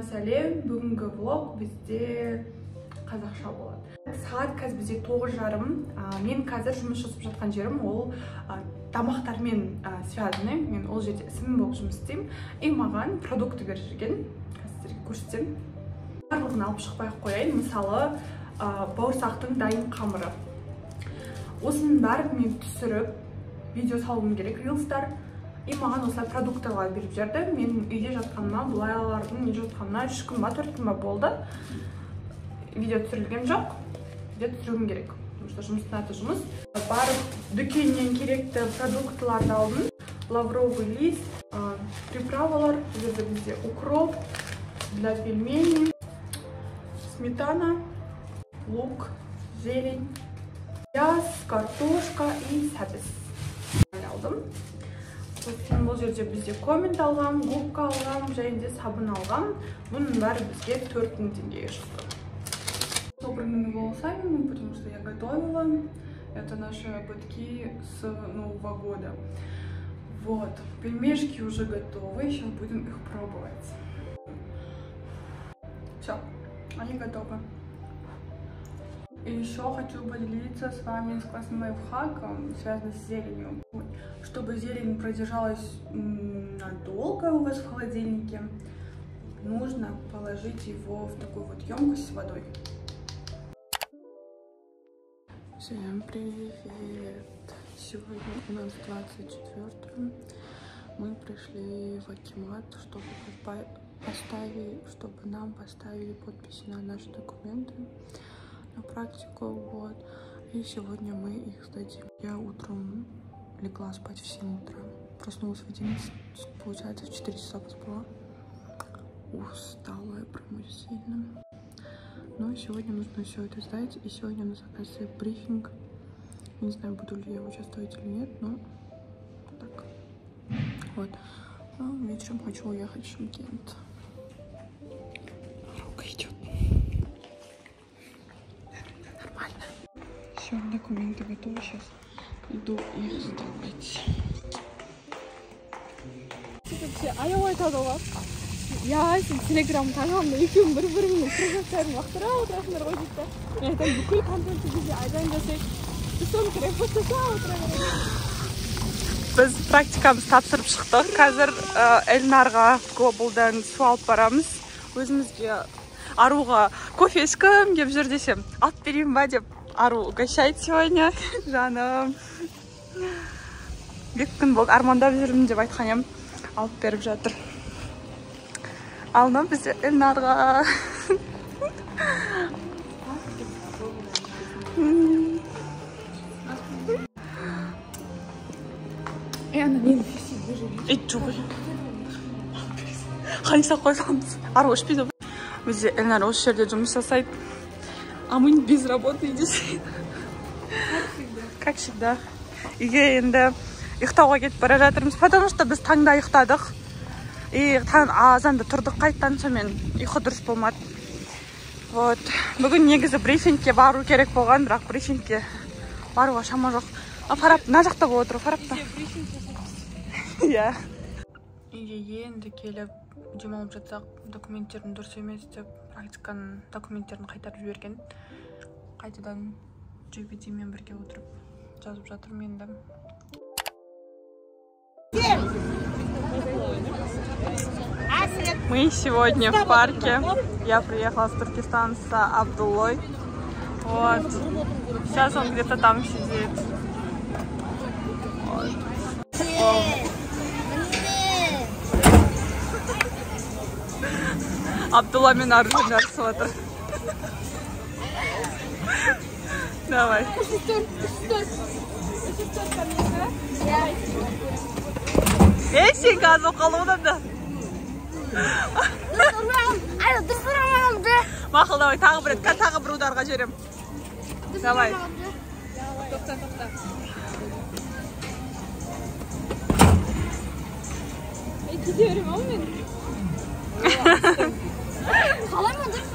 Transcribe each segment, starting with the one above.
Сәлем. Бүгінгі влог бізде қазақша болады. Сағат қазір бізде 9:30. Мен қазір жұмыс жасап жатқан жерім ол тамақтармен связанный. Мен ол жерде ісім болып жұмыс істеймін. И маған продукты беріп жүрген. Қазір сіздерге көрсетемін. Барлығын алып шықпай ақ қояйын. Мысалы, бауырсақтың дайын қамыры. Осының бәрін мен түсіріп видео салуым керек, рилстар. И маған осылай продуктылар беріп жіберді. Мен үйде жатқаныма, бұлайлардың үйде жатқанына 3 күн ба, 4 күн ба болды. Видео түсірілген жоқ. Видео түсіруім керек. Потому что жұмыстың аты жұмыс. Барып дүкеннен керекті продуктыларды алдым. Лавровый лист, приправалар, бұл жерде бізде укроп для пельменей, сметана, лук, зелень, пияз, картошка и сәбіз алдым. Сосын бұл жерде бізде коммент алғам, губка алғам, және де сабын алғам. Бұның бәрі бізге 4000 теңгеге шықты. Собранными волосами, потому что я готовила. Это наши ободки с Нового года. Вот, пельмешки уже готовы, сейчас будем их пробовать. Все, они готовы. И еще хочу поделиться с вами с классным лайфхаком, связанным с зеленью. Чтобы зелень продержалась надолго у вас в холодильнике, нужно положить его в такую вот емкость с водой. Всем привет! Сегодня у нас 24-е. Мы пришли в акимат, чтобы нам поставили подписи на наши документы, на практику, вот. И сегодня мы их сдадим. Я утром легла спать в 7 утра. Проснулась в 11, получается, в 4 часа поспала. Устала я прям очень сильно. Но сегодня нужно все это сдать. И сегодня у нас, оказывается, брифинг. Не знаю, буду ли я участвовать или нет, но так. Вот. Но вечером хочу уехать в Шымкент. Рука идет. Нормально. Все, документы готовы. Сейчас иду их сдавать. Я сен телеграм каналымда екеуің бір-біріңнің проекттарын лақтыра отырасыңдар ғой дейді да. Мен айтамын, бүкіл контентті бізде Айдан жасайды. Біз соны репост жасап отыра береміз. Біз практикамызды тапсырып шықтық. Қазір Эльнарға Глобалдан су алып барамыз. Өзімізге Аруға кофе ішкім келіп жүр десем, алып берейін ба деп Ару угощает сегодня. Жаным. 2 күн болды армандап жүрмін деп айтқан едім. Алып беріп жатыр. Ал мынау бізде Эльнарға. Қанша қойсамыз? Ару ішпейді. Бізде Эльнар осы жерде жұмыс жасайды. А мы без работы десе. Как всегда. Үйге енді ұйықтауға кетіп бара жатырмыз, потому что біз таңда ұйықтадық. И таң азанда тұрдық қайтадан, сонымен ұйқы дұрыс болмады. Вот. Бүгін негізі брифингке бару керек болған, бірақ брифингке баруға шама жоқ. А Фарап мына жақта болып отыр, Фарапта. Иә. Үйге енді келіп демалып жатсақ, документтерім дұрыс емес деп практиканың документтерін қайтарып жіберген. Қайтадан GPT-мен бірге отырып жазып жатырмын енді. Мы сегодня в парке. Я приехала с Туркестана с Абдуллой. Вот. Сейчас он где-то там сидит. Вот. Абдулла мен Ару жарысып отыр. Давай. Ей, сен қазір қалудан да. Мақұл, давай, тағы бір рет, тағы бір ударға жіберем. Давай. Тоқта, тоқта. Кете берем ау мен. Қалай мен дұрыс?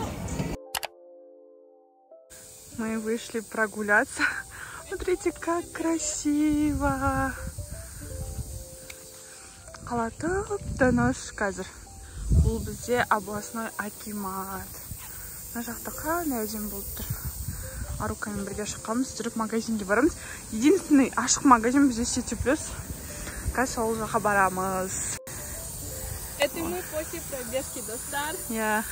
Мы вышли прогуляться. Смотрите, как красиво. Қала тып-тыныш қазір. Бұл бізде областной акимат. Мына жақта қандай әдемі болып тұр. Арукамен бірге шыққанбыз, жүріп магазинге барамыз. Единственный ашық магазин бізде Сити Плюс. Қазір сол жаққа барамыз. Это мы после пробежки до старта. Yeah.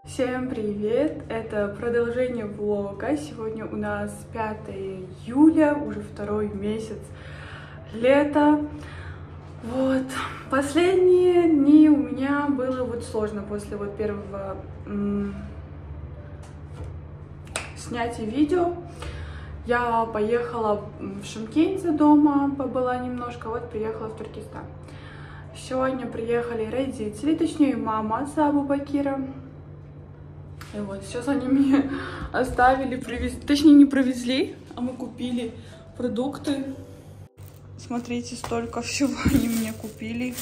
Всем привет! Это продолжение влога. Сегодня у нас 5 июля, уже второй месяц лета. Вот. Последние дни у меня было вот сложно после вот первого снятия видео. Я поехала в Шымкенте дома, побыла немножко, вот приехала в Туркестан. Сегодня приехали родители, точнее мама с Абубакира. И вот сейчас они меня оставили, привезли, точнее не привезли, а мы купили продукты. Смотрите, столько всего они мне купили.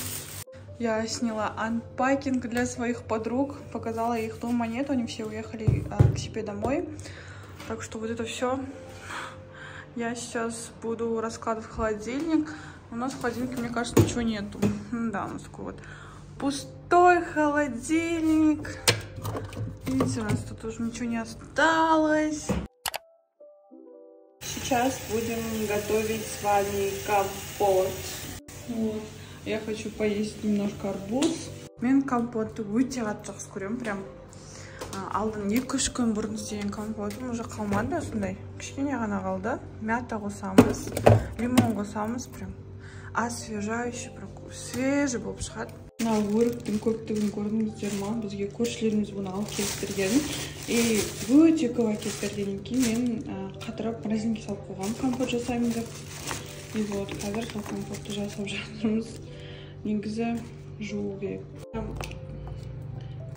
Я сняла unpacking для своих подруг, показала их дома нет, они все уехали к себе домой. Так что вот это все я сейчас буду раскладывать в холодильник. У нас в холодильнике, мне кажется, ничего нету. Да, у нас такой вот пустой холодильник. Видите, у нас тут уже ничего не осталось. Сейчас будем готовить с вами компот. Вот. Я хочу поесть немножко арбуз. Мен компотты өте қатты жақсы көремін. Прям алдын 2-3 күн бұрын істеген компотым уже қалмады, осындай кішкене ғана қалды. Мята қосамыз, лимон қосамыз, прям освежающий, прям свежий болып шығады. Мына өріктің көптігін көрдіңіздер ма? Бізге көршілеріміз бұны алып келіп берген. И өте көп әкеліп бергеннен кейін мен қатырып морозилкаға салып қойғанмын, компот жасаймын деп. И вот қазір сол компотты жасап жатырмыз. Негізі жуу керек.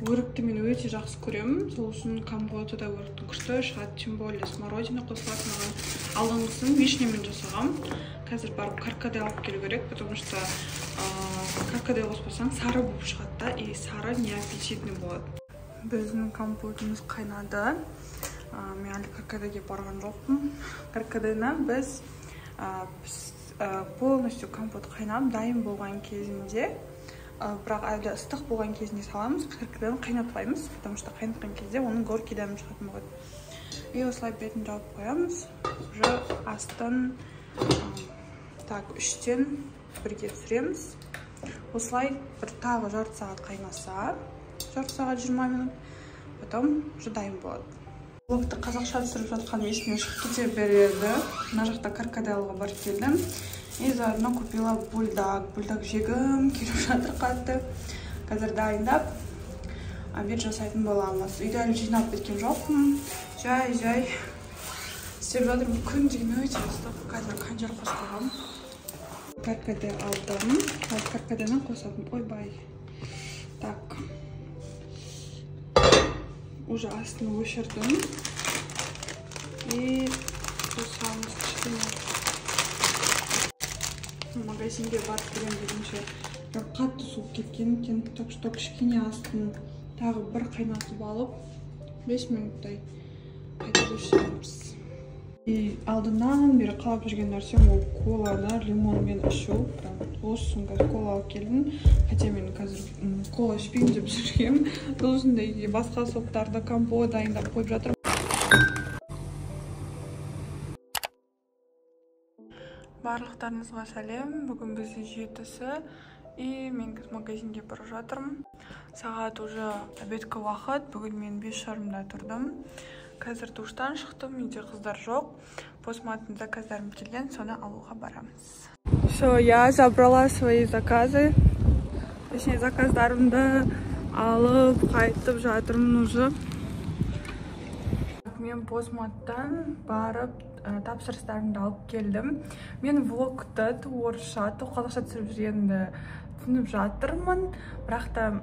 Өрікті мен өте жақсы көремін, сол үшін компоты да өріктің күшті шығады, тем более смородина қосылады маған. Алдыңғысын вишнямен жасағам. Қазір барып каркаде алып келу керек, потому что каркаде қоспасаң сары болып шығады да, и сары неаппетитный болады. Біздің компотымыз қайнады. Мен әлі каркадеге барған жоқпын. Каркадені біз полностью компот қайнап дайын болған кезінде, бірақ әлі ыстық болған кезінде саламыз, каркадені қайнатпаймыз, потому что қайнатқан кезде оның горький дәмі шығатын болады. И осылай бетін жауып қоямыз. Уже астын так 3-тен 1-ге түсіреміз. Осылай бір тағы жарты сағат қайнаса, жарты сағат 20 минут, потом уже дайын болады. Влогты қазақша түсіріп жатқан есіме шығып кете береді. Мына жақта каркаде алуға барып келдім. И заодно купила бульдак. Бульдак жегім келіп жатыр қатты. Қазір дайындап обед жасайтын боламыз. Үйді әлі жинап біткен жоқпын. Жай-жай істеп жатырмын. Күн деген өте ыстық. Қазір қанжар қосып қойғанмын. Каркаде алдым. Каркадені қосатын. Ойбай. Так. Уже астын өшірдім. И қосамыз кішкене. Магазинге барып келем дегенше қатты суып кеткен екен. Так что кішкене астын тағы бір қайнатып алып 5 минуттай қайтып өшіреміз. И алдынан бері қалап жүрген нәрсем ол коланы лимонмен ішу. Прям осы қазір кола алып келдім. Хотя мен қазір кола ішпеймін деп жүргенмін. Сол үшін де басқа соктарды, компот дайындап қойып жатырмын. Барлықтарыңызға сәлем. Бүгін бізде 7-сі. И мен қазір магазинге бара жатырмын. Сағат уже обедкі уақыт. Бүгін мен 5:30-да тұрдым. Қазір душтан шықтым, үйде қыздар жоқ. Постматтың заказдарым келген, соны алуға барамыз. Все, я забрала свои заказы. Точнее, заказдарымды алып қайтып жатырмын уже. Мен постматтан барып тапсырыстарымды алып келдім. Мен влогты орысша, қазақша түсіріп жүргенімді түсініп жатырмын. Бірақ та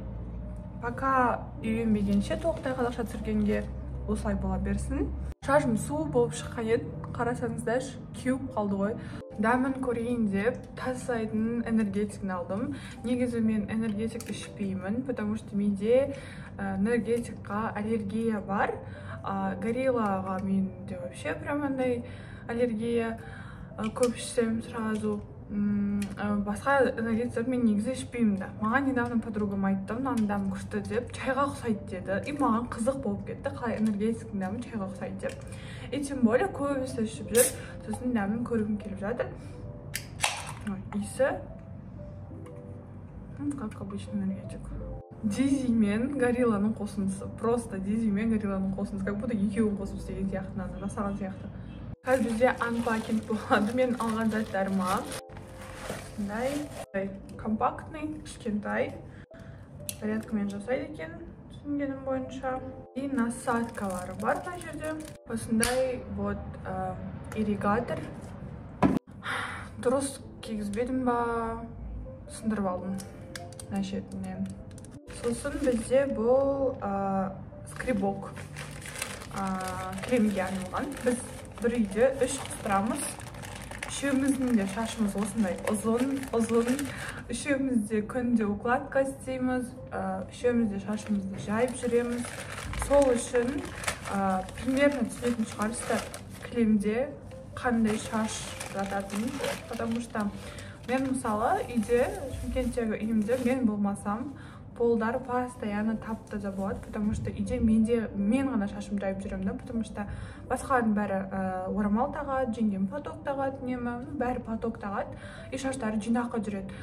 пока үйренбегенше толықтай қазақша түсіргенге осылай бола берсін. Шашым су болып шыққан еді, қарасаңыздаршы, кеуіп қалды ғой. Дәмін көрейін деп Тассайдың энергетигін алдым. Негізі мен энергетик ішпеймін, потому что менде энергетикқа аллергия бар. Гориллаға менде вообще прям андай аллергия, көп ішсем сразу. Басқа энергетиктер мен негізі ішпеймін да. Маған недавно подругам айтты, мынаның дәмі күшті деп, чайға ұқсайды деді. И маған қызық болып кетті, қалай энергетиктің дәмі чайға ұқсайды деп. И тем более көбісі ішіп жүр, сосын дәмін көргім келіп жатыр. Иісі, как обычный энергетик. Дизи мен горилланың қосындысы. Просто Дизи мен горилланың қосындысы. Как будто екеуін қосып істеген сияқты, мынаны жасаған сияқты. Қазір бізде unpacking болады. Мен алған заттарыма. Осындай компактный, кішкентай. Зарядкамен жасайды екен, түсінгенім бойынша. И насадкалары бар мына жерде. Осындай вот ирригатор. Дұрыс кигізбедім ба, сындырып алдым мына шетінен. Сосын бізде бұл скребок кремге арналған. Біз бір үйде 3 қыз тұрамыз. Үшеуміздің де шашымыз осындай ұзын, Үшеуміз де күнде укладка істейміз, үшеуміз де шашымызды жайып жүреміз. Сол үшін примерно түсінетін шығарсыздар кілемде қандай шаш жататынын. Потому что мен мысалы үйде, Шымкенттегі үйімде мен болмасам, полдар постоянно тап-таза болады, потому что үйде мен ғана шашымды жайып жүремін да, потому что басқалардың бәрі орамал тағады, жеңгем платок тағады, үнемі, бәрі платок тағады, и шаштары жинақы жүреді.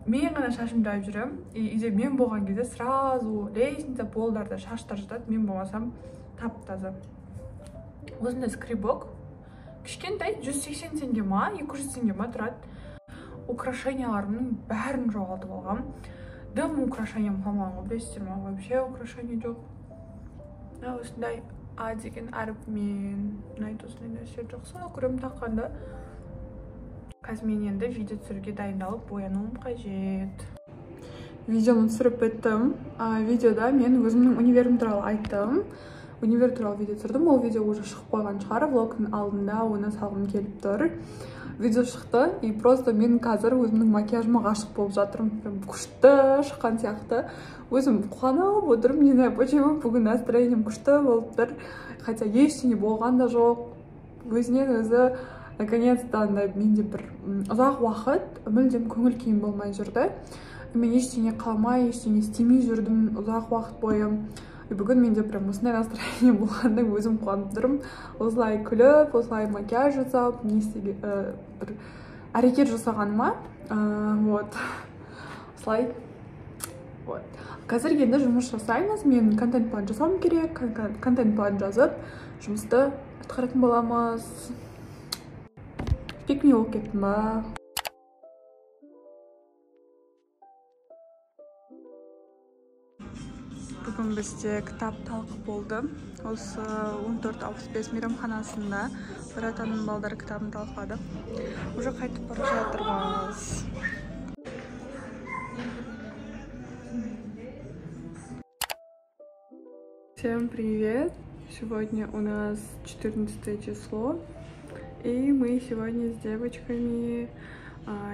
Мен ғана шашымды жайып жүремін, и үйде мен болған кезде сразу лестница, полдарда шаштар жатады, мен болмасам тап-таза. Осындай скребок кішкентай, 180 теңге ма, 200 теңге ма тұрады. Украшенияларымның бәрін жоғалтып алғам. Дым украшениям қалмаған ғой, білесіздер ма, вообще украшение жоқ. Осындай А деген әріпмен ұнайды, осындай нәрсе жоқ. Соны көремін таққанда. Қазір мен енді видео түсіруге дайындалып боянуым қажет. Видеоны түсіріп біттім. Видеода мен өзімнің универім туралы айттым. Универ туралы видео түсірдім. Ол видео уже шығып қойған шығар. Влогтың алдында оны салғым келіп тұр. Видео шықты, и просто мен қазір өзімнің макияжыма ғашық болып жатырмын. Прям күшті шыққан сияқты. Өзім қуанып отырмын, не знаю почему, бүгін настроением күшті болып тұр. Хотя ештеңе болған да жоқ. Өзінен өзі наконец-то андай менде бір ұзақ уақыт мүлдем көңіл күйім болмай жүрді. Мен ештеңе қалмай, ештеңе істемей жүрдім ұзақ уақыт бойы. И бүгін менде прям осындай настроение болғанда өзім қуанып тұрмын. Осылай күліп, осылай макияж жасап, не істеген, бір әрекет жасағаныма. Вот. Осылай. Вот. Қазір енді жұмыс жасаймыз. Мен контент план жасауым керек. Контент план жазып, жұмысты атқаратын боламыз. Пикми болып кеттім ба? Бүгін бізде кітап талқы болды. Осы 14.65 мейрамханасында бір атаның балдары кітабын талқыладық. Уже қайтып бара жатырмыз. Всем привет! Сегодня у нас 14 число. И мы сегодня с девочками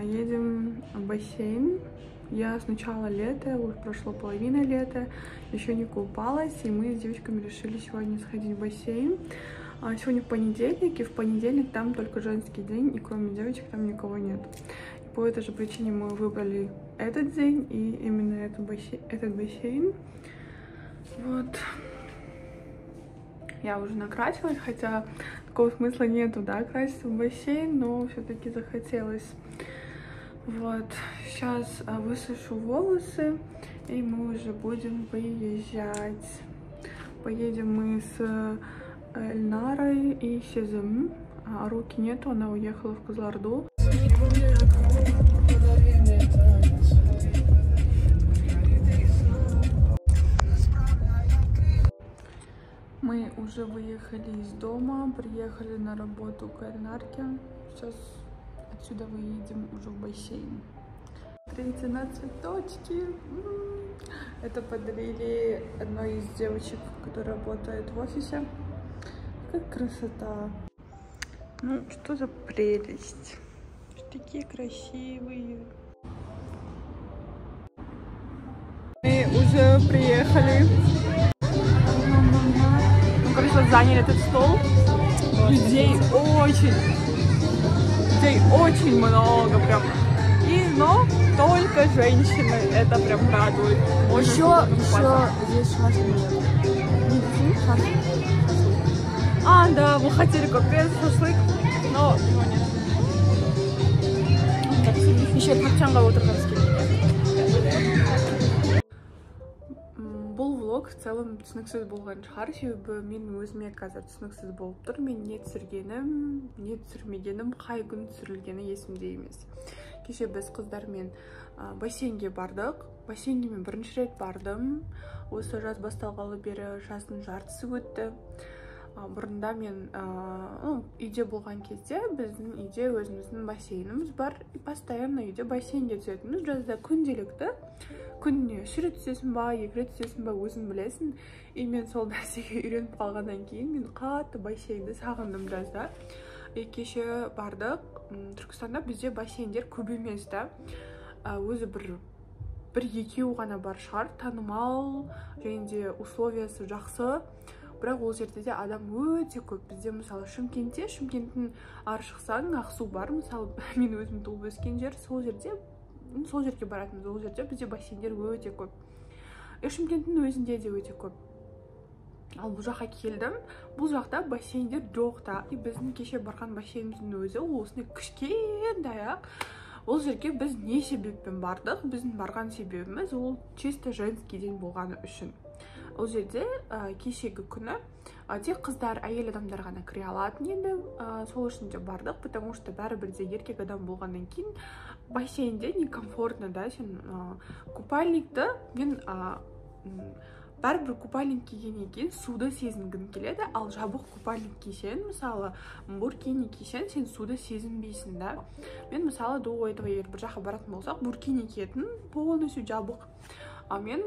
едем в бассейн. Я с начала лета, уже прошло половина лета, еще не купалась, и мы с девочками решили сегодня сходить в бассейн. Сегодня понедельник, и в понедельник там только женский день, и кроме девочек там никого нет. И по этой же причине мы выбрали этот день и именно этот бассейн. Вот. Я уже накрасилась, хотя такого смысла нету, да, краситься в бассейн, но все-таки захотелось. Вот, сейчас высушу волосы, и мы уже будем выезжать. Поедем мы с Эльнарой и Сезым. А руки нету, она уехала в Кызылорду. Мы уже выехали из дома, приехали на работу к Эльнарке. Сейчас отсюда выедем уже в бассейн. Смотрите на цветочки. Это подарили одной из девочек, которая работает в офисе. Какая красота. Ну, что за прелесть. Такие красивые. Мы уже приехали. Мы, короче, заняли этот стол. Людей очень. Людей очень много прям. Но только женщины, это прям радует. Еще здесь шашлык нет. Шашлык. А, да, мы хотели капец шашлык, но его нет. Еще тапчанға отырғымыз келмейді. Бұл влог в целом түсініксіз болған шығар, себебі мен өзіме қазір түсініксіз болып тұр. Мен не түсіргенім, не түсірмегенім, қай күн түсірілгені есімде емес. Кеше біз қыздармен бассейнге бардық. Бассейнге мен бірінші рет бардым. Осы жаз басталғалы бері жаздың жартысы өтті. Бұрында мен үйде болған кезде біздің үйде өзіміздің бассейніміз бар. И постоянно үйде бассейнге түсетінбіз. Жазда күнделікті, күніне 3 рет түсесің ба, 2 рет түсесің ба, өзің білесің. И мен сол нәрсеге үйреніп қалғаннан кейін мен қатты бассейнді сағындым жазда. И кеше бардық. Түркістанда бізде бассейндер көп емес та. Өзі бір екеу ғана бар шығар, танымал және де условиясы жақсы. Бірақ ол жерде де адам өте көп. Бізде мысалы Шымкентте, Шымкенттің ары шықсаң Ақсу бар, мысалы мен өзім туып өскен жер, сол жерде, сол жерге баратынбыз. Ол жерде бізде бассейндер өте көп. И Шымкенттің өзінде де өте көп. Ал бұл жаққа келдім, бұл жақта бассейндер жоқ та. И біздің кеше барған бассейніміздің өзі ол осындай кішкентай ақ. Ол жерге біз не себеппен бардық? Біздің барған себебіміз ол чисто женский день болғаны үшін. Ол жерде кешегі күні тек қыздар, әйел адамдар ғана кіре алатын еді. Сол үшін де бардық, потому что бәрібір де еркек адам болғаннан кейін бассейнде некомфортно, да, сен купальникті мен бәрібір купальник кигеннен кейін суды сезінгім келеді, ал жабық купальник кисең, мысалы, буркини кисең, сен суды сезінбейсің, да. Мен мысалы до этого егер бір жаққа баратын болсақ, буркини киетін, полностью жабық. А мен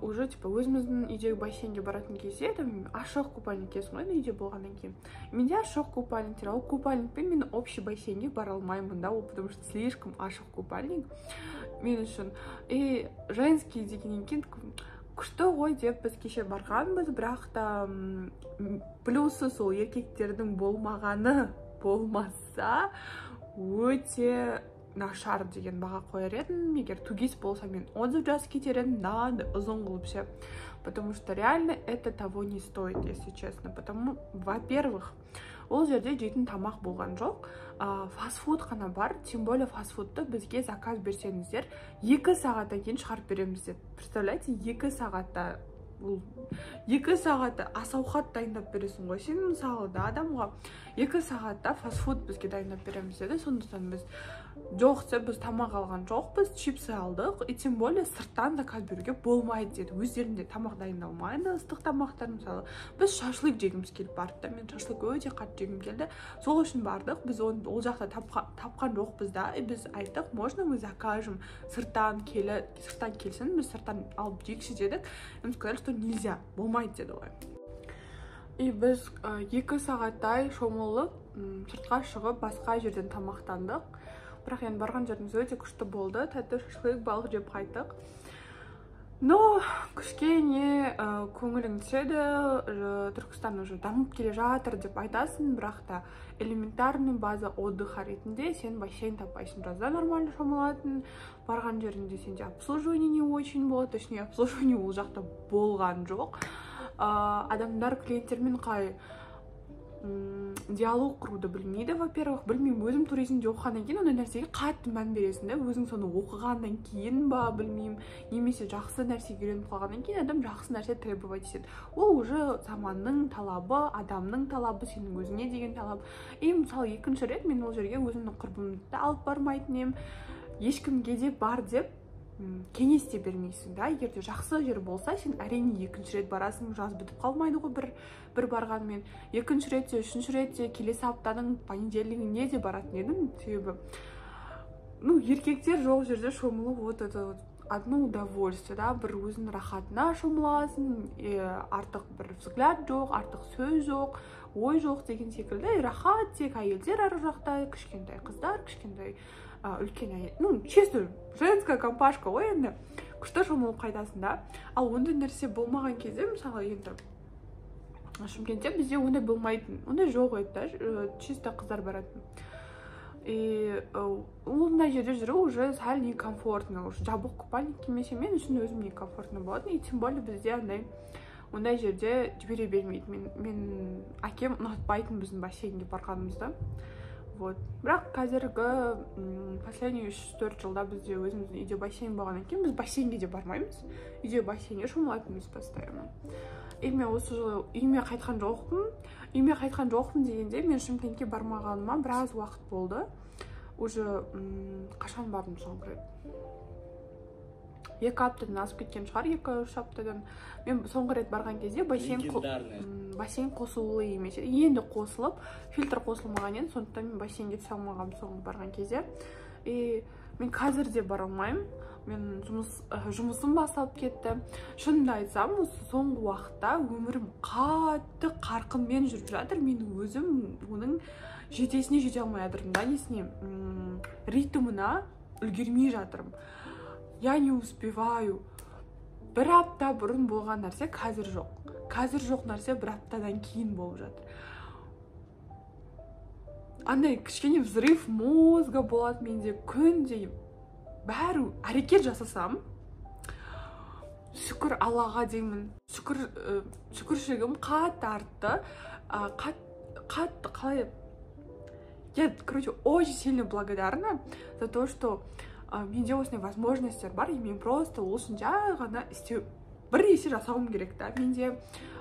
уже типа өзіміздің үйдегі бассейнге баратын кезде там ашық купальник киесің ғой үйде болғаннан кейін. Менде ашық купальниктер, ал купальникпен мен общий бассейнге бара алмаймын, да, ол потому что слишком ашық купальник мен үшін. И женский дегеннен кейін күшті ғой деп біз кеше барғанбыз, бірақ та плюсы сол еркектердің болмағаны болмаса өте нашар деген баға қояр едім. Егер 2ГИС болса, мен отзыв жазып кетер едім, надо ұзын қылып ше, потому что реально это того не стоит, если честно. Потому, во-первых, ол жерде жейтін тамақ болған жоқ, фастфуд қана бар. Тем более фастфудты бізге заказ берсеңіздер 2 сағаттан кейін шығарып береміз деп. Представляете, 2 сағатта, бұл 2 сағатта ас ауқат дайындап бересің ғой сен мысалы да адамға. 2 сағатта фастфуд бізге дайындап береміз деді. Сондықтан біз жоқ деп біз тамақ алған жоқпыз, чипсы алдық. И тем более сырттан заказ беруге болмайды деді. Өздерінде тамақ дайындалмайды, ыстық тамақтар. Мысалы, біз шашлык жегіміз келіп барды да, мен шашлык өте қатты жегім келді, сол үшін бардық. Біз оны ол жақта тапқан жоқпыз да. И біз айттық, можно мы закажем сырттан, сырттан келсін, біз сырттан алып жейікші дедік. Им сказали, что нельзя, болмайды деді ғой. И біз 2 сағаттай шомылып, сыртқа шығып, басқа жерден тамақтандық. Бірақ енді барған жеріміз өте күшті болды. Тәтті шашлык, балық жеп қайттық. Но кішкене көңілің түседі, Түркістан уже дамып келе жатыр деп айтасың, бірақ та элементарный база отдыха ретінде сен бассейн таппайсың. Жазда нормально шомылатын, барған жерінде сенде обслуживание не очень болады, точнее обслуживание ол жақта болған жоқ. Адамдар клиенттермен қалай диалог құруды білмейді, во-первых. Білмеймін, өзім туризмде оқығаннан кейін ондай нәрсеге қатты мән бересің да, өзің соны оқығаннан кейін ба, білмеймін, немесе жақсы нәрсеге үйреніп қалғаннан кейін адам жақсы нәрсе требовать етеді. Ол уже заманның талабы, адамның талабы, сенің өзіңе деген талап. И мысалы екінші рет мен ол жерге өзімнің құрбымды да алып бармайтын едім, ешкімге де бар деп кеңес те бермейсің да. Егер де жақсы жер болса, сен әрине екінші рет барасың, жаз бітіп қалмайды ғой бір барғанмен. Екінші рет те, үшінші рет те, келесі аптаның понедельнигіне де баратын едім, себебі ну еркектер жоқ жерде шомылу вот это вот одно удовольствие, да, бір өзінің рахатына шомыласың, артық бір взгляд жоқ, артық сөз жоқ, ой жоқ деген секілді. Рахат, тек әйелдер ар жақта, кішкентай қыздар, кішкентай үлкен әйел, ну чисто женская компашка ғой енді, күшті шомылып қайтасың да. Ал ондай нәрсе болмаған кезде, мысалы енді Шымкентте бізде ондай болмайтын, ондай жоқ еді да, чисто қыздар баратын. И ондай жерде жүру уже сәл некомфортно, уже жабық купальник кимесе, мен үшін өзім некомфортно болады. И тем более бізде андай ондай жерде жібере бермейді. Мен әкем ұнатпайтын біздің бассейнге барғанымызды. Вот, бірақ қазіргі последний 3-4 жылда бізде өзіміздің үйде бассейн болғаннан кейін, біз бассейнге де бармаймыз, үйде бассейнге шомылатынбыз постоянно. И мен осы жылы үйіме қайтқан жоқпын. Үйіме қайтқан жоқпын дегенде, мен Шымкентке бармағаныма біраз уақыт болды уже. Қашан бардым соңғы рет? 2 аптадан асып кеткен шығар, 2-3 аптадан. Мен соңғы рет барған кезде бассейн Легендарная. Бассейн қосулы емес еді, енді қосылып, фильтр қосылмаған еді, сондықтан мен бассейнге түсе алмағанмын соңғы барған кезде. И мен қазір де бара алмаймын, мен жұмысым басталып кетті. Шынымды айтсам, осы соңғы уақытта өмірім қатты қарқынмен жүріп жатыр. Мен өзім оның жетесіне жете алмай жатырмын да, несіне, ритмына үлгермей жатырмын, я не успеваю. Бір апта бұрын болған нәрсе қазір жоқ, қазір жоқ нәрсе бір аптадан кейін болып жатыр. Андай кішкене взрыв мозга болады менде күнде. Бәрі әрекет жасасам, шүкір Аллаға деймін, шүкір, шүкіршілігім қатты артты. Қатты қалай, я, короче, очень сильно благодарна за то, что менде осындай возможностьтер бар, и мен просто ол үшін жай ғана істеу, бір есе жасауым керек та. Менде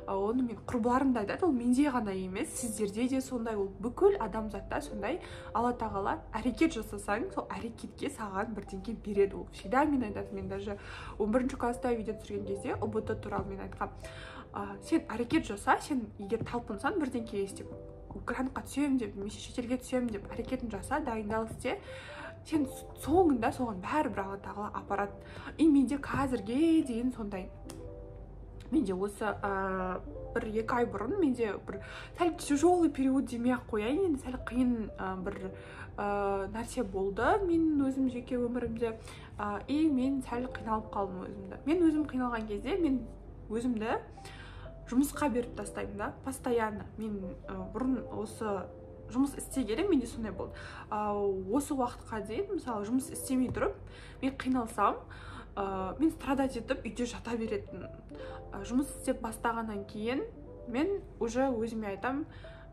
оны мен құрбыларым да айтады, ол менде ғана емес, сіздерде де сондай, ол бүкіл адамзатта сондай. Алла Тағала әрекет жасасаң, сол әрекетке саған бірдеңке береді, ол всегда мен айтады. Мен даже 11 класста видео түсірген кезде ҰБТ туралы мен айтқанмын: сен әрекет жаса, сен егер талпынсаң, бірдеңке істеп, грантқа түсемін деп немесе шетелге түсемін деп әрекетін жаса, дайындал, істе, сен соңында соған бәрібір Алла Тағала апарады. И менде қазірге дейін сондай. Менде осы 1-2 ай бұрын менде бір сәл тяжелый период демей ақ қояйын енді, сәл қиын бір нәрсе болды менің өзім жеке өмірімде. И мен сәл қиналып қалдым өзімді. Мен өзім қиналған кезде мен өзімді жұмысқа беріп тастаймын да постоянно. Мен бұрын осы жұмыс істегелі менде сондай болды. Осы уақытқа дейін, мысалы, жұмыс істемей тұрып мен қиналсам, мен страдать етіп үйде жата беретін. Жұмыс істеп бастағаннан кейін мен уже өзіме айтам: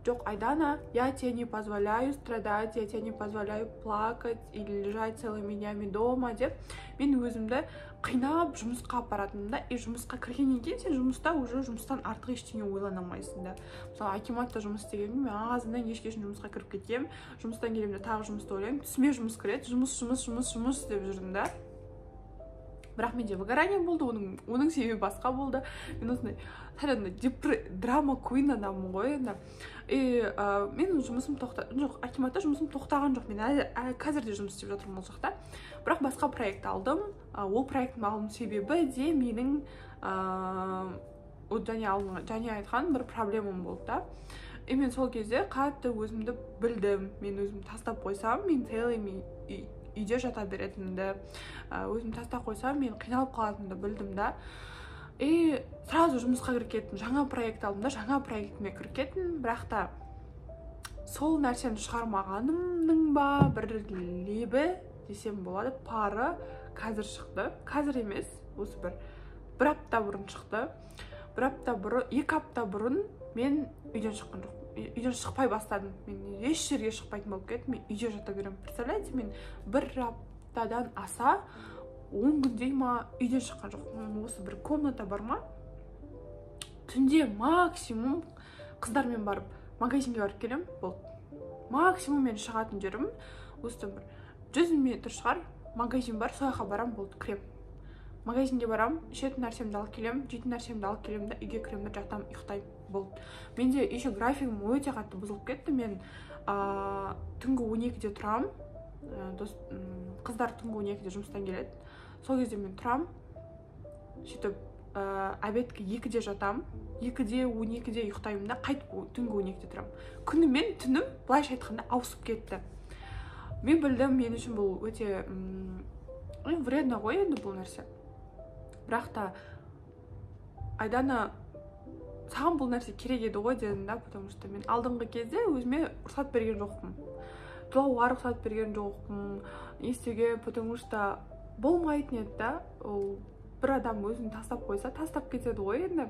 «Жоқ, Айдана, я тебе не позволяю страдать, я тебе не позволяю плакать или лежать целыми днями дома», — деп мен өзімді қинап жұмысқа апаратынмын да. И жұмысқа кіргеннен кейін сен жұмыста уже жұмыстан артық ештеңе ойлана алмайсың да. Мысалы, акиматта жұмыс істегенде мен азаннан кешке шейін жұмысқа кіріп кетемін, жұмыстан келемін де, тағы жұмысты ойлаймын, түсіме жұмыс кіреді, жұмыс, жұмыс, жұмыс, жұмыс деп жүрдім да. Бірақ менде выгорание болды, оның себебі басқа болды. Мен осындай сәл андай драма куин адаммын ғой енді. И менің жұмысым тоқта жоқ, акиматта жұмысым тоқтаған жоқ, мен әлі қазір де жұмыс істеп жатырмын ол жақта, бірақ басқа проект алдым. Ол проектімді алуымның себебі де менің және алдын және айтқан бір проблемам болды да. И мен сол кезде қатты өзімді білдім: мен өзім тастап қойсам, мен целый үйде жата беретінімді, өзім тастап қойсам, мен қиналып қалатынымды білдім да. И сразу жұмысқа кіріп кеттім, жаңа проект алдым да, жаңа проектіме кіріп кеттім. Бірақ та сол нәрсені шығармағанымның ба бір лебі десем болады, пары қазір шықты. Қазір емес, осы бір апта бұрын шықты. Бір апта бұрын, 2 апта бұрын мен үйден шыққан жоқпын, үйден шықпай бастадым. Мен еш жерге шықпайтын болып кеттім, мен үйде жата беремін. Представляете, мен бір аптадан аса, 10 күндей ма, үйден шыққан жоқпын. Осы бір комната бар ма, түнде максимум қыздармен барып, магазинге барып келемін, болды. Максимум мен шығатын жерім осыдан бір 100 метр шығар, магазин бар, сол жаққа барамын, болды, кіремін. Магазинге барамын, ішетін нәрсемді алып келемін, жейтін нәрсемді алып келемін да, үйге кіремін да, жатамын, ұйықтаймын, болды. Менде еще графигім өте қатты бұзылып кетті. Мен түнгі 12-де тұрамын. Дос қыздар түнгі 12-де жұмыстан келеді, сол кезде мен тұрамын. Сөйтіп обедке 2-де жатамын, 2-де, 12-де ұйықтаймын да, қайтып түнгі 12-де тұрамын. Күнім мен түнім, былайша айтқанда, ауысып кетті. Мен білдім, мен үшін бұл өте вредно ғой енді бұл нәрсе. Бірақ та «Айдана, саған бұл нәрсе керек еді ғой», — дедім да, потому что мен алдыңғы кезде өзіме рұқсат берген жоқпын. Жылауға рұқсат берген жоқпын, не істеуге, потому что болмайтын еді да. Ол бір адам өзін тастап қойса, тастап кетеді ғой енді.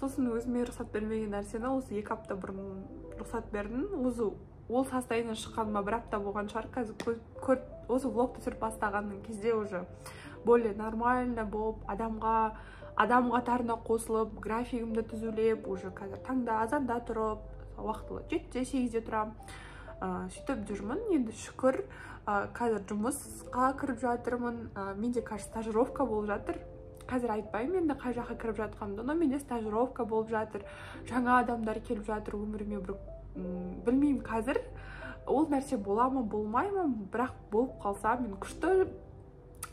Сосын өзіме рұқсат бермеген нәрсені осы 2 апта бұрын рұқсат бердім. Осы ол состояние шыққаныма бір апта болған шығар. Қазір көріп, осы влогты түсіріп бастаған кезде уже более нормально болып, адамға, адам қатарына қосылып, графигімді түзулеп, уже қазір таңда азанда тұрып, уақытылы 7-де, 8-де тұрамын, сөйтіп жүрмін енді, шүкір. Қазір жұмысқа кіріп жатырмын. Менде қазір стажировка болып жатыр. Қазір айтпаймын енді қай жаққа кіріп жатқанымды, но менде стажировка болып жатыр, жаңа адамдар келіп жатыр өміріме. Бір білмеймін, қазір ол нәрсе бола ма, болмай ма, бірақ болып қалса, мен күшті,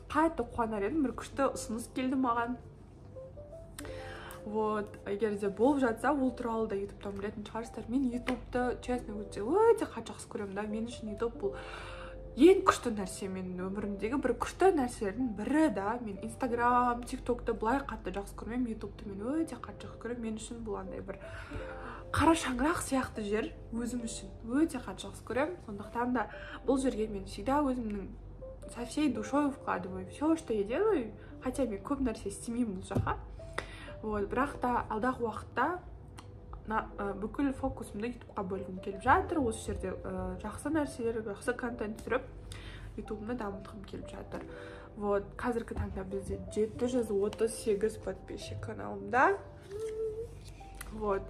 қатты қуанар едім. Бір күшті ұсыныс келді маған. Вот егер де болып жатса, ол туралы да Ютубтан білетін шығарсыздар. Мен Ютубты, честно, өте, өте қатты жақсы көремін да. Мен үшін Ютуб бұл ең күшті нәрсе, менің өмірімдегі бір күшті нәрселердің бірі да. Мен Инстаграм, Тик Токты былай қатты жақсы көрмеймін, Ютубты мен өте қатты жақсы көремін. Мен үшін бұл андай бір қара шаңырақ сияқты жер, өзім үшін өте қатты жақсы көремін. Сондықтан да бұл жерге мен всегда өзімнің со всей душой вкладываю все, что я делаю, хотя мен көп нәрсе істемеймін бұл жаққа. Вот бірақ та алдағы уақытта бүкіл фокусымды Ютубқа бөлгім келіп жатыр. Осы жерде жақсы нәрселер, жақсы контент түсіріп, Ютубымды дамытқым келіп жатыр. Вот қазіргі таңда бізде 738 подписчик каналымда. Вот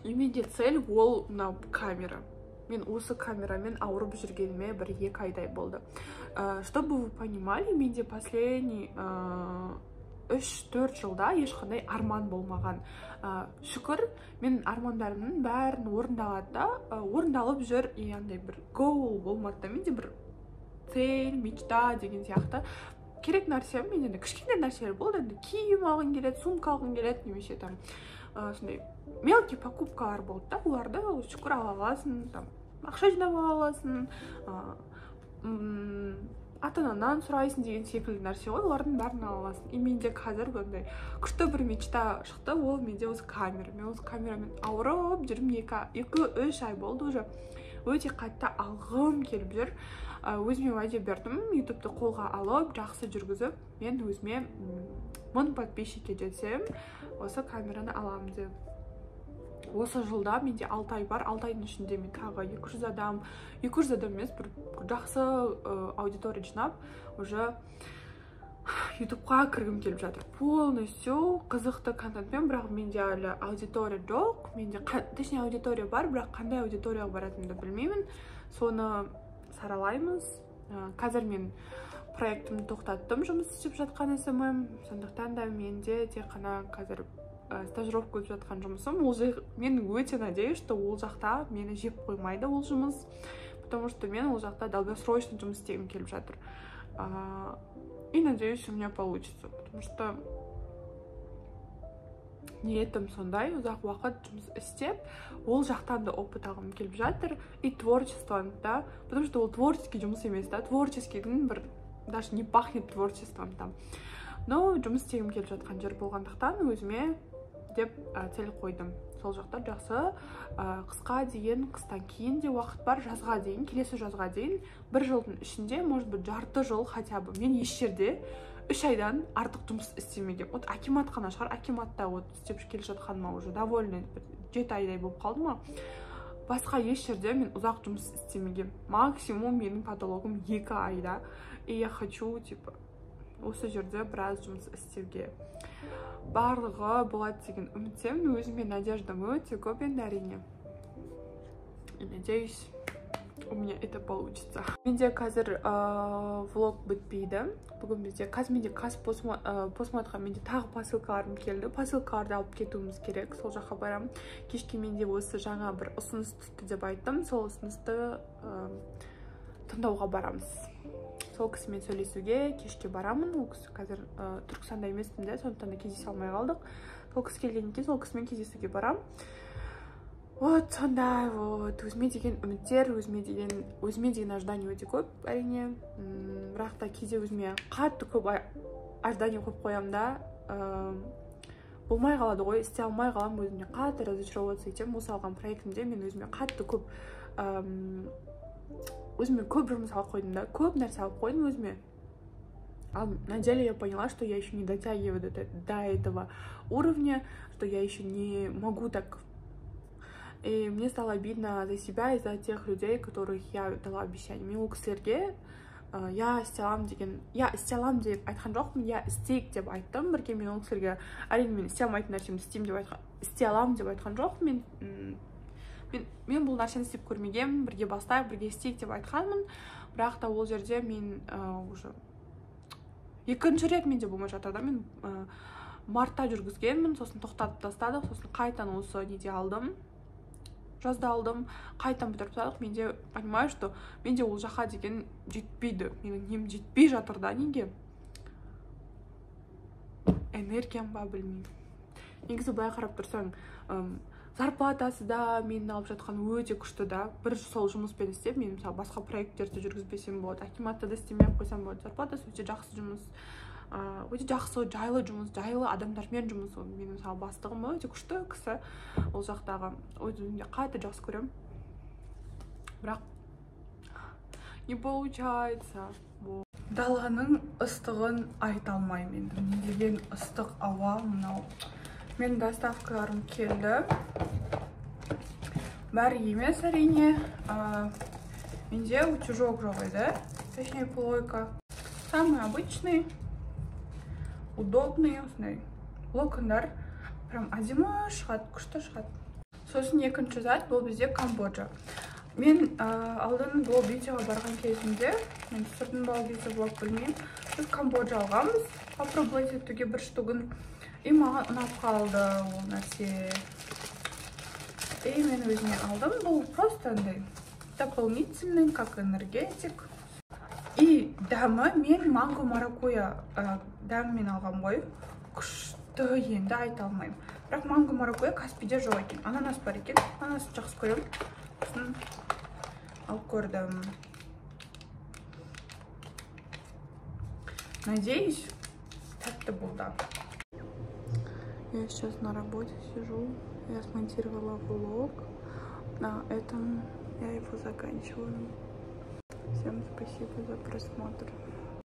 и менде цель ол мынау камера. Мен осы камерамен ауырып жүргеніме бір 2 айдай болды. Чтобы вы понимали, менде последний 3-4 жылда ешқандай арман болмаған. Шүкір, мен армандарымның бәрін орындалады да, орындалып жүр. И андай бір goal болмады да менде, бір цель, мечта деген сияқты. Керек нәрсе мен енді кішкентай нәрселер болды енді: киім алғың келеді, сумка алғың келеді немесе там сондай мелкий покупкалар болды да. Оларды, шүкір, ала аласың, там ақша жинап ала аласың, ата анаңнан сұрайсың деген секілді нәрсе ғой, олардың бәрін ала аласың. И менде қазір бұндай күшті бір мечта шықты, ол менде осы камера. Мен осы камерамен ауырып жүрмін, 2-3 ай болды уже. Өте қатты алғым келіп жүр. Өзіме уәде бердім: Ютубты қолға алып, жақсы жүргізіп, мен өзіме 1000 подписчикке жетсем, осы камераны аламын деп. Осы жылда менде 6 ай бар. 6 айдың ішінде мен тағы 200 адам, 200 адам емес, бір жақсы аудитория жинап, уже Ютубқа кіргім келіп жатыр полностью қызықты контентпен. Бірақ менде әлі аудитория жоқ менде, точнее, аудитория бар, бірақ қандай аудиторияға баратынымды білмеймін, соны саралаймыз. Қазір мен проектімді тоқтаттым, жұмыс істеп жатқан СММ. Сондықтан да менде тек қана қазір стажировка өтіп жатқан жұмысым. Ол мен өте надеюсь, что ол жақта мені жеп қоймайды ол жұмыс, потому что мен ол жақта долгосрочно жұмыс істегім келіп жатыр. И надеюсь, у меня получится, потому что ниетім сондай: ұзақ уақыт жұмыс істеп, ол жақтан да опыт алғым келіп жатыр и творчествоны да, потому что ол творческий жұмыс емес та, творческийдің бір даже не пахнет творчеством там. Но жұмыс істегім келіп жатқан жер болғандықтан, өзіме деп цель қойдым сол жақта жақсы. Қысқа дейін, қыстан кейін де уақыт бар, жазға дейін, келесі жазға дейін, бір жылдың ішінде, может быть, жарты жыл хотя бы. Мен еш жерде 3 айдан артық жұмыс істемегенмін. Вот акимат қана шығар. Акиматта вот істеп келе жатқаныма уже довольно бір 7 айдай болып қалды ма. Басқа еш жерде мен ұзақ жұмыс істемегенмін, максимум менің потологым 2 айда. И я хочу типа осы жерде біраз жұмыс істеуге. Барлығы болады деген үміттемін, өзіме надеждам өте көп енді, әрине. И надеюсь, у меня это получится. Менде қазір влог бітпейді бүгін. Бізде қазір, менде Қазпостматқа менде тағы посылкаларым келді, посылкаларды алып кетуіміз керек, сол жаққа барамын. Кешке менде осы жаңа бір ұсыныс түсті деп айттым, сол ұсынысты тыңдауға барамыз, сол кісімен сөйлесуге кешке барамын. Ол кісі қазір Түркістанда емеспін де, сондықтан да кездесе алмай қалдық. Сол кісі келгеннен кейін сол кісімен кездесуге барамын. Вот сондай. Вот өзіме деген үміттер, өзіме деген ожидание өте көп, әрине. Бірақ та кейде өзіме қатты көп ожидание қойып қоямын да, болмай қалады ғой, істей алмай қаламын, өзіме қатты разочароваться етемін. Осы алған проектімде мен өзіме қатты көп Өзіме көп жұмыс алып қойдым да, көп нәрсе алып қойдым өзіме. А на деле я поняла, что я еще не дотягиваю до этого уровня, что я еще не могу так. И мне стало обидно за себя и за тех людей, которых я дала обещание. Мен ол кісілерге я істей аламын деген, я істей аламын деп айтқан жоқпын, я істейік деп айттым бірге. Мен ол кісілерге, әрине, мен істей алмайтын нәрсемді істеймін деп айтқан, істей аламын деп айтқан жоқпын. Мен бұл нәрсені істеп көрмегенмін, бірге бастайық, бірге істейік деп айтқанмын. Бірақ та ол жерде мен уже екінші рет менде болмай жатыр да. Мен мартта жүргізгенмін, сосын тоқтатып тастадық, сосын қайтадан осы неде алдым, жазда алдым, қайтадан бітіріп тастадық. Менде, понимаю, что менде ол жаққа деген жетпейді, менің нем жетпей жатыр да. Неге, энергиям ба, білмеймін. Негізі былай қарап тұрсаң, зарплатасы да менің алып жатқан өте күшті да. Бір сол жұмыспен істеп, мен, мысалы, басқа проекттерді жүргізбесем болады, акиматта да істемей ақ қойсам болады. Зарплатасы өте жақсы жұмыс, өте жақсы, жайлы жұмыс, жайлы адамдармен жұмыс. Ол менің, мысалы, бастығым өте күшті кісі ол жақтағы, өзім де қатты жақсы көремін, бірақ не получается. Даланың ыстығын айта алмаймын енді, не деген ыстық ауа мынау. Менің доставкаларым келді, бәрі емес, әрине. Менде утюжок жоқ еді, точнее, плойка, самый обычный, удобный. Осындай локондар прям әдемі шығады, күшті шығады. Сосын екінші зат, бұл бізде Камбоджа. Мен алдын Глоб Бьютиға барған кезімде мен түсірдім ба ол кезде влог, білмеймін, біз Камбоджа алғанбыз попробовать етуге бір штугін, и маған ұнап қалды ол нәрсе, и мен өзіме алдым. Бұл просто андай дополнительный, как энергетик. И дәмі, мен манго маракуйя дәмімен алғам ғой, күшті, енді айта алмаймын. Бірақ манго маракуйя Каспиде жоқ екен, ананас бар екен. Ананасты жақсы көремін, сосын алып көрдім. Надеюсь, тәтті болды. Я сейчас на работе сижу, я смонтировала влог, на этом я его заканчиваю. Всем спасибо за просмотр.